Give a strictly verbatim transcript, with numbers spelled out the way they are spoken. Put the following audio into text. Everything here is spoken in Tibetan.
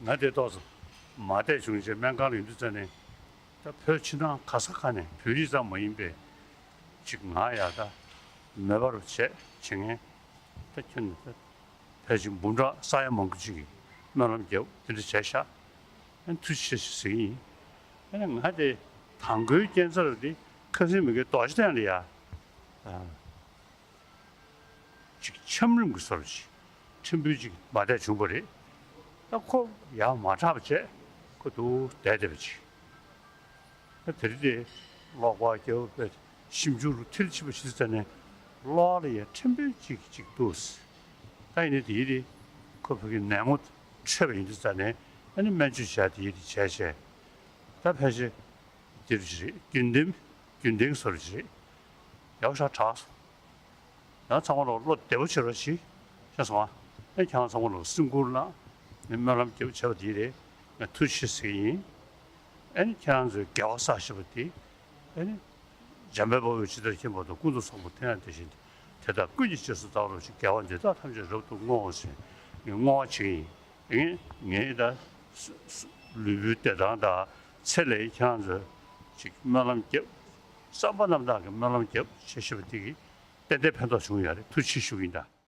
ང་དེ་ཏོག་ཙམ་མ་བསྡད་བྱུང་རྗེས་སྨན་ཁང་ལ་ཡོང་དུས་ཙམ་ནས། ད་བོད་ཕྱི་ནང་ག་ས་ག་ནས་བོད་རིགས་ཙམ་མ་ཡིན་པའི་ཅིག་ང་ཡ་ད་མེད་པར་བྱས་བྱེད་མཁན། ད་ཁྱོད་ནི་ད་ཕལ་ཆེར་འབུམ་ཕྲག་ས་ཡ་མང་པོ་ཅིག་གིས་སྨོན་ལམ་རྒྱབ་དེ་འདྲ་བྱས་ཤག་ཨ་ནི་ཐུགས་རྗེ་ཆེ་ཞེས་ཟེར་གྱི་ཡིན། ཨ་ནི་ང་དེ་དང་པོའི་རྐྱེན་རྩ་རུ་དེ་ཁ་སང་མི་དགེ་རྡོ་རྗེ་གདན་ལ་ཡ། ཅིག་འཆམ་རིམ་གྱི་བཟོ་འདྲ་ཅིག་ཕྲན་བུ་ཅིག་མ་བསྡད་བྱུང་བ་རེད། ད་ཁོ་ཡར་མ་དྲག་པ་བྱས་ཁོ་འདུག་བསྡད་བསྡད་པ་ཅིག་ད་དེ་རིང་དེ་གློག་པར་རྒྱབ་པའི་ཞིབ་འཇུག་རུ་མཐིལ་ཕྱིན་པ་ཞིག་བཙལ་ནས་གློག་ལ་ཡང་ཕྲན་བུ་ཅིག་ཅིག་འདུག་ད་ཡིན་ནའི་དེ་ཡིན་དེ་ཁོ་ཕ་གི་ནད་ངོ་འཕྲོད་པ་ཡིན་དུས་ཙམ་ནས་ཨ་ནི་སྨན་བཅོས་བྱས་དེ་ཡིན་དེ་བྱས་བྱས། ད་ཕལ་ཆེར་འདིར་རེད། རྒྱུན་ལྡན་རྒྱུན་ལྡན་བཟོ་འདྲ་ཅིག་རེད། ཡག་ཤག་དྲག་སོང་། ཡང་ཚང་མ་ལ་བློ་བདེ་པོ་བྱེད་རོགས་གྱིས། ཤེས་སོང་ཨ། ཨེ་ཁྱེད་རང་ཚང་མ་ལ་སེམས་ཁུར་གནང་། ངས་སྨོན་ལམ་རྒྱབ་བྱས་པ་འདི་རེད། ངས་ཐུགས་རྗེ་ཆེ་ཟེར་གྱི་ཡིན། ཨེ་ནི་ཁྱེད་རང་ཚོའི་དགེ་བ་བསགས་ཤེས་པ་འདི། ཨེ་ནི་འཇམ་དཔལ་དཔའ་བོས་ཇི་ལྟར་མཁྱེན་པ་དང་། ཀུན་ཏུ་བཟང་པོ་དེ་ཡང་དེ་བཞིན་ཏེ། དེ་དག་ཀུན་གྱི་རྗེས་སུ་བདག་སློབ་ཅིང་། དགེ་བ་འདི་དག་ཐམས་ཅད་རབ་ཏུ་བསྔོ་ཞེས་ངས་བསྔོ་བ་བྱེད་ཀྱི་ཡིན། ངས་ངས་ད་ལུས་པོའི་བདེ་ཐང་དང་ཚེ་ལས་ཁྱེད་རང་ཚོས་ཅིག་སྨོན་ལམ་རྒྱབ། བསམ་པ་རྣམ་དག་གི་སྨོན་ལམ་རྒྱབ་བྱེད་ཤེས་པ་འདི་གིས་ཏན་ཏན་ཕན་ཐོགས་བྱུང་ཡོད་རེད། ཐུགས་རྗེ་ཆེ་ཞུ་གི་ཡིན་ད།